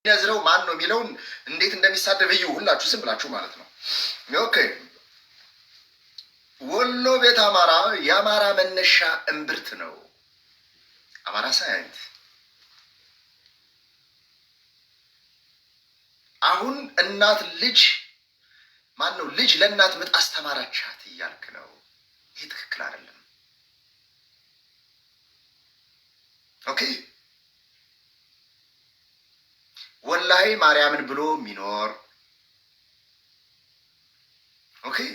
የሚነዝረው ማን ነው የሚለውን እንዴት እንደሚሳደብ እዩ። ሁላችሁ ዝም ብላችሁ ማለት ነው። Okay፣ ወሎ ቤት አማራ የአማራ መነሻ እምብርት ነው። አማራ ሳይንት አሁን እናት ልጅ ማን ነው ልጅ ለእናት ምጥ አስተማራቻት እያልክ ነው። ይህ ትክክል አይደለም። Okay፣ ወላሂ ማርያምን ብሎ የሚኖር፣ okay፣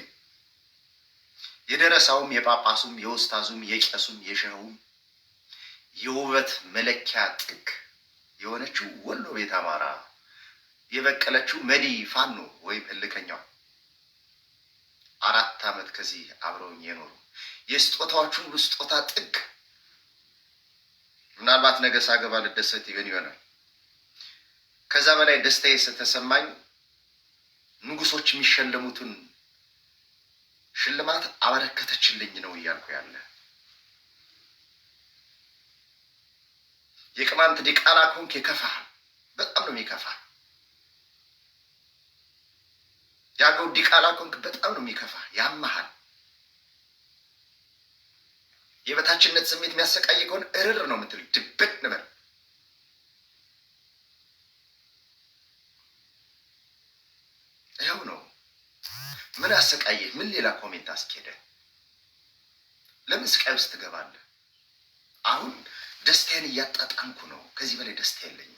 የደረሳውም የጳጳሱም የኡስታዙም የቄሱም የሸሁም የውበት መለኪያ ጥግ የሆነችው ወሎ ቤት አማራ የበቀለችው መዲ ፋኖ ወይም እልከኛው 4 ዓመት ከዚህ አብረውኝ የኖሩ የስጦታዎቹ ሁሉ ስጦታ ጥግ፣ ምናልባት ነገ ሳገባ ልደሰት ይሆን ይሆናል። ከዛ በላይ ደስታዬ ስተሰማኝ ንጉሶች የሚሸለሙትን ሽልማት አበረከተችልኝ ነው እያልኩ ያለ። የቅማንት ዲቃላ ከሆንክ ይከፋሃል። በጣም ነው የሚከፋ። የአገው ዲቃላ ከሆንክ በጣም ነው የሚከፋ፣ ያመሃል። የበታችነት ስሜት የሚያሰቃይ ከሆነ እርር ነው የምትል፣ ድብቅ ንበል። ይኸው ነው። ምን አሰቃየህ? ምን ሌላ comment አስኬደ? ለምን ስቃይ ውስጥ ትገባለህ? አሁን ደስታዬን እያጣጣምኩ ነው። ከዚህ በላይ ደስታ የለኝም።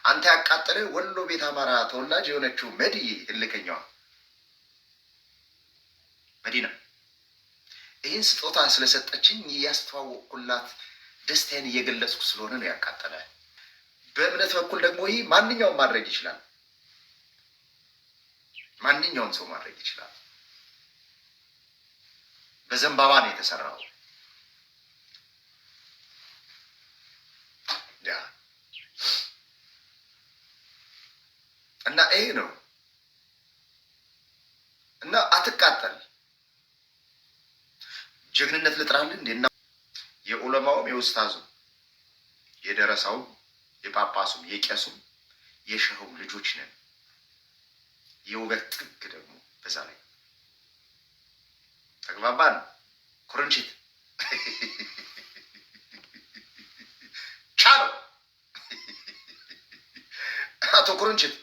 አንተ ያቃጠለ ወሎ ቤት አማራ ተወላጅ የሆነችው መዲ እልከኛዋ መዲና ይህን ስጦታ ስለሰጠችኝ እያስተዋወቅኩላት ደስታዬን እየገለጽኩ ስለሆነ ነው ያቃጠለ። በእምነት በኩል ደግሞ ይህ ማንኛውም ማድረግ ይችላል። ማንኛውም ሰው ማድረግ ይችላል። በዘንባባ ነው የተሰራው። Yeah፣ እና ይሄ ነው እና አትቃጠል። ጀግንነት ልጥራልህ እንዴ? እና የዑለማውም የኡስታዙም የደረሳውም የጳጳሱም የቄሱም የሸኸውም ልጆች ነን። የውበት ጥግ ደግሞ በዛ ላይ። ተግባባን። ኩርንችት ቻለው አቶ ኩርንችት።